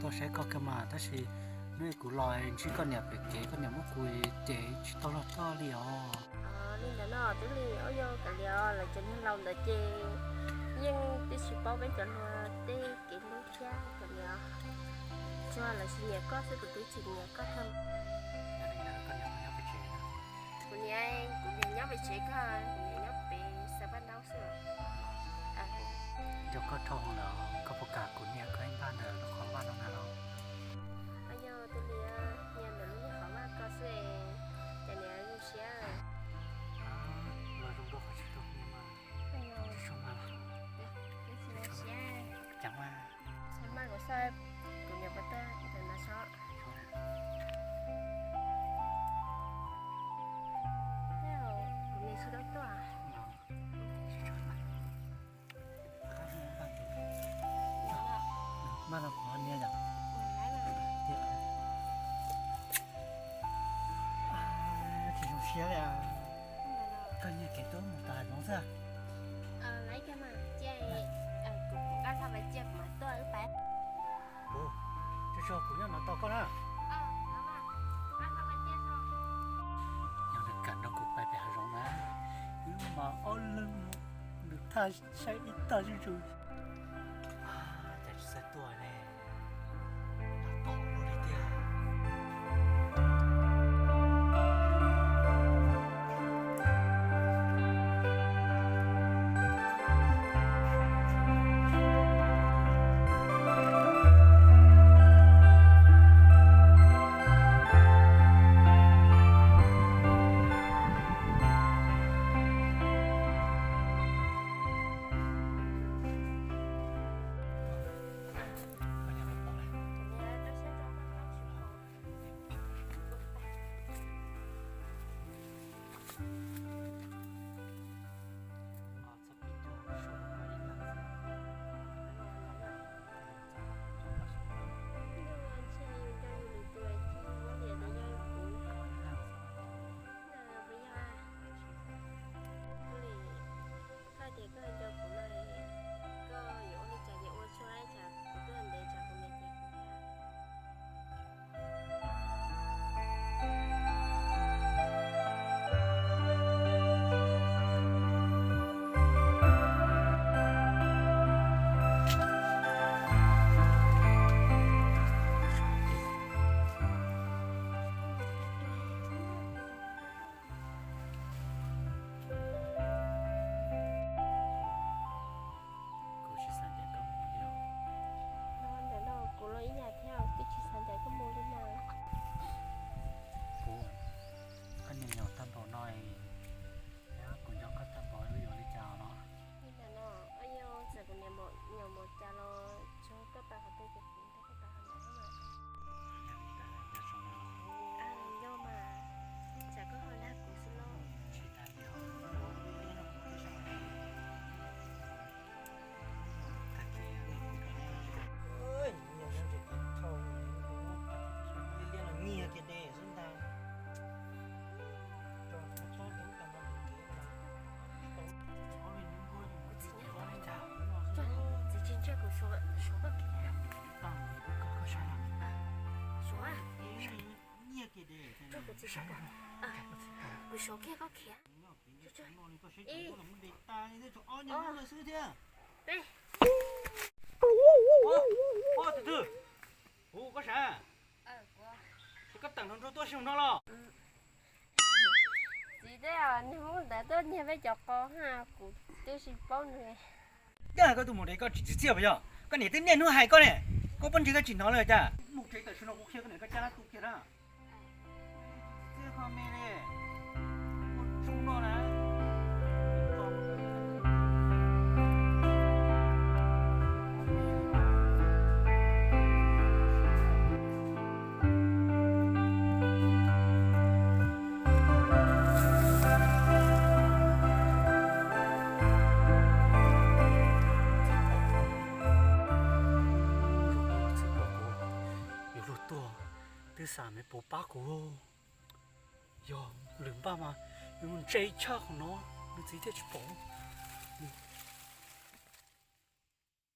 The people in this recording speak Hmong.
Tuaj saib koj kawg mas, tab sis hnub kuv los ntsib koj niam pem kev, koj niam muab kuv ces tsis tau luag toj li os. Li ntawd no twb li, ua yog kav liam, lawv cov niag laus ntawd ces yeej twb tsis paub peb cov hluas tej kev hlub thiab kav liam. Tsuas lawv tsis nyiam koj xwb, kuv twb tsis nyiam koj thiab. Kuv niam, kuv niam nyob pem tsev, koj, kuv niam nyob pem xav paj ntaub xwb. Coj koj dhau lawm, koj puas kam kuv niam koj ib npaj ntawm lub qhov vaj no na los? Yog tus niam, niam ntawm lub niag qhov vaj ko xwb, ces niam zoo siab. Los zoo dua qhov tsis tau niam mas. Tsis tshua mas los. Tsis zoo siab. Cas mas. Tsis mas kuv xav, kuv niam puas tuaj ntawm no tso. Kuv niam tsis tau tuaj. Npaj no kuv niam yom. Tsis zoo siab li. Koj nyiag kev tuaj mus tau hav zoov xwb. Kuv, tsuas tsuas kuv nyob no tos koj na. Yog nws kam nrog kuv pais pem hav zoov na, wb mas ob leeg nws thaj saib ib tag zuj zus. Cas tsis xav tuaj ne, lam tos luag li tiag. Koj tias koj nco kuv no, koj yuav ua li cas ces ua tsuag, tsam kuv tuaj ntev tsam kuv niam cem kuv thiab. Kuv tsis xav ncaim koj mus li os. Ntawm no kuv los ib yam thiab, twb tsis xav ncaim koj mus li na. Kuv, koj niam nyaum tag npaum no, kuv nco koj tag npaum wb yuav li cas los? Li ntawm no, yog txawm kuv niam nyaum npaum cas los tsuav koj pais qhov twg ces kuv nrog koj pais qhov ntawd mas. Nco mas, tsam koj ho dag kuv xwb los. Txiv tsis ntsia kuv suav, suav koj kev. Suav, tso kuv txiv, kuv suav kiag koj khiav. Ib, ob, peb. Tus twg? Kuv, koj sav? Koj tawm nrog Ntsuag tuaj sim no los? Txiv, tej niag Hmoob ntawd tuaj nyiag peb cov qos ha, kuv twb tsis paub nws. Koj hais koj tus mus de koj tsis txiaj puas yog? Koj niam twb niaj hnub hais koj ne, koj pob ntseg koj tsis hnov li cas? Mus tsev tam sim no kuv qhia koj niam koj cab lab tu kiag na. Yuav luag tuag twb xav me puas pab kuv. Yog lwm npaj mas yuav mus ntse choj qhov no, nws txiv thiaj tsis pom.